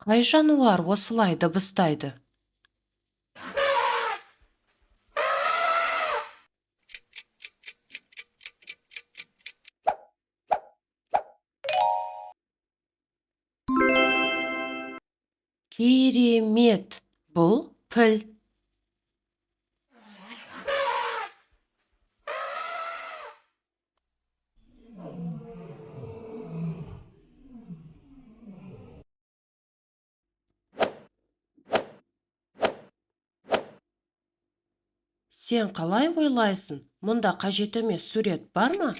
Қай жануар осылай дыбыстайды? Керемет! Бұл піл. Сен қалай ойлайсың, мұнда қажет емес сурет бар ма?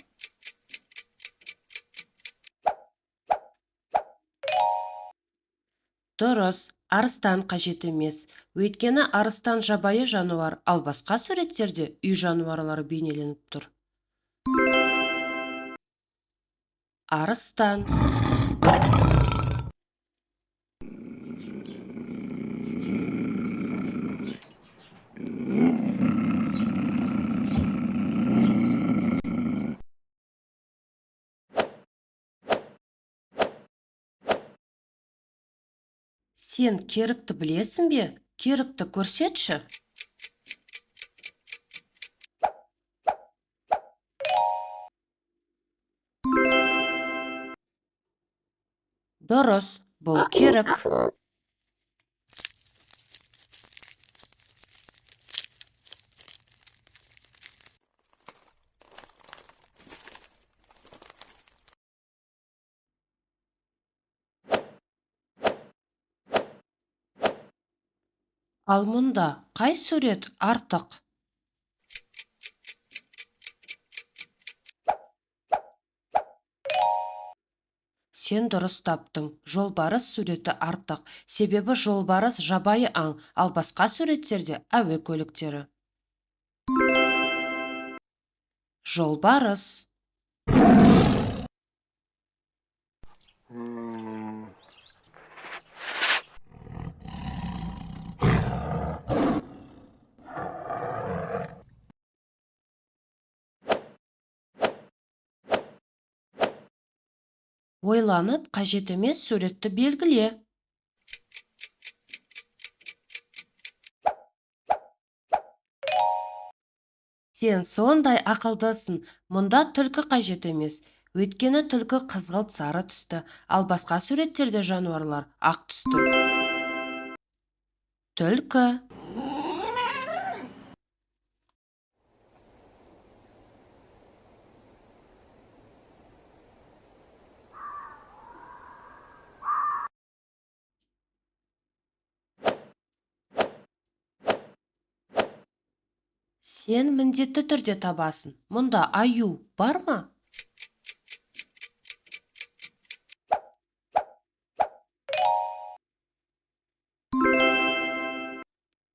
Дұрыс, арыстан қажет емес. Өйткені арыстан жабайы жануар, ал басқа суреттерде үй жануарлары бейнеленіп тұр. Арыстан. Сен керікті білесің бе? Керікті көрсетші. Дұрыс, бұл керік. Ал мұнда қай сурет артық? Сен дұрыс таптың. Жолбарыс суреті артық. Себебі жолбарыс жабайы аң, ал басқа суреттерде әуе көліктері. Жолбарыс. Ойланып, қажет емес суретті белгіле. Сен сондай ақылдысың. Мұнда түлкі қажет емес. Өйткені түлкі қызғылт сары түсті, ал басқа суреттерде жануарлар ақ түсті. Түлкі. Сен міндетті түрде табасың. Мұнда аю бар ма?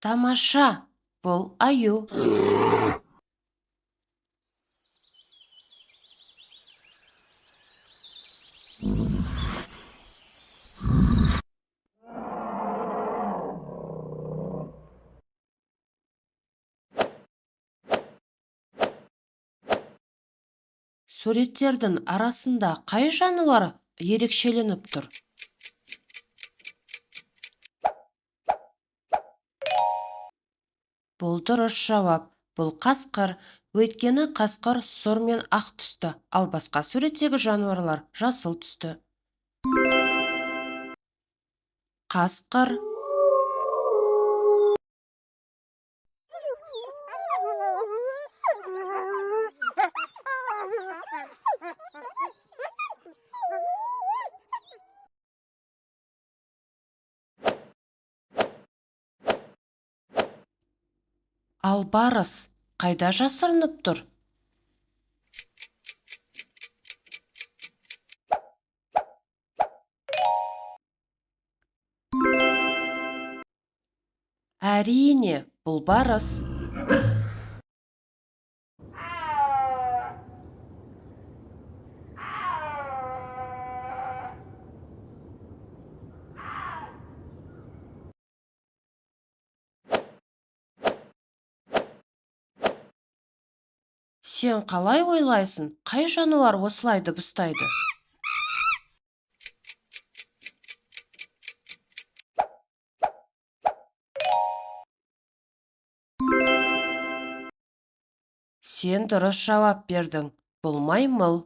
Тамаша, бұл аю. Суреттердің арасында қай жануар ерекшеленіп тұр? Бұл дұрыс жауап. Бұл қасқыр. Өйткені қасқыр сұр мен ақ түсті, ал басқа суреттегі жануарлар жасыл түсті. Қасқыр. Ал барыс қайда жасырынып тұр? Әрине, бұл барыс. Сен қалай ойлайсың, қай жануар осылай дыбыстайды? Сен дұрыс жауап бердің. Бұл маймыл.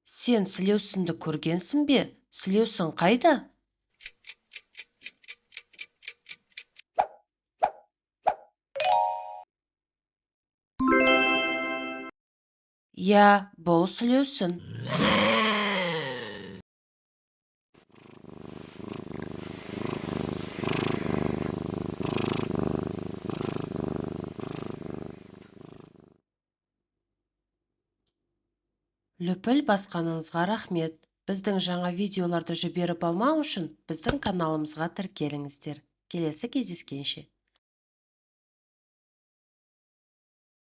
Сен сілеусінді көргенсің бе? Сілеусін қайда? Иә, бұл сілеусін. Лүпіл басқаныңызға рахмет! Біздің жаңа видеоларды жіберіп алмау үшін біздің каналымызға тіркеліңіздер. Келесі кездескенше!